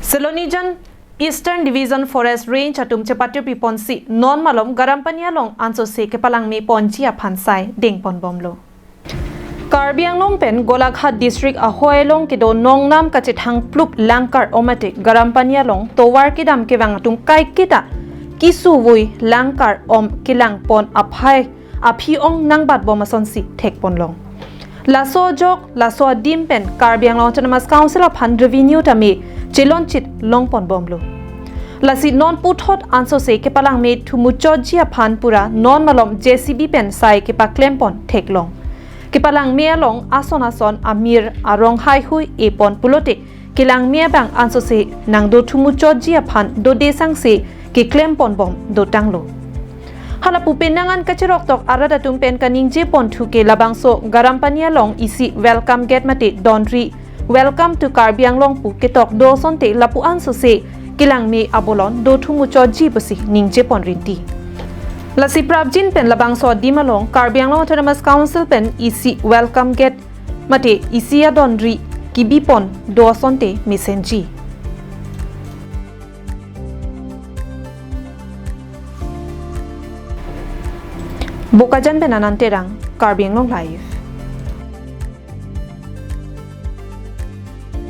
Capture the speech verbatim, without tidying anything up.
Silonijan Eastern Division Forest Range atum chepatiri ponsi non malom Garampani along ansose kepalangme ponji aphan sai dengpon bomlo. Karbi Anglong pen Golaghat District ahoi along kedo nongnam kachethang plup langkar om mate Garampani along tovar kedam kevang atum kaiketa kesuvui langkar om kelangpon aphai aphi ong nangbat bom asonsi thekpon long. Laso ajok, laso adim pen Karbi Anglong Autonomous Council aphan revenue tame chelonchit longpon bomlo. Lasi non puthot ansose kepalangme thumuchotji aphan pura non malom J C B pen sai kepaklempon theklong. Kepalangme along ason ason amir arong haihui epon pulote kelangme abang ansose nangdo thumuchotji aphan dode sangse keklempon bom dotanglo. Hala pupe nang-an kacheroktok arat atum pen kaningjepon thu ke labangso Garampani along isi welcome gate mate donri Welcome to Karbi Anglong pu ketok do asonte lapu ansose kelangme abolon do thumuchotji pusi ningjepon rinti. Lasi prapjin pen labangso adim along Karbi Anglong Autonomous Council pen isi welcome gate mate isi adonri kebipon do asonte mesenji. Bokajan pen Anand Terang, Karbi Anglong Live.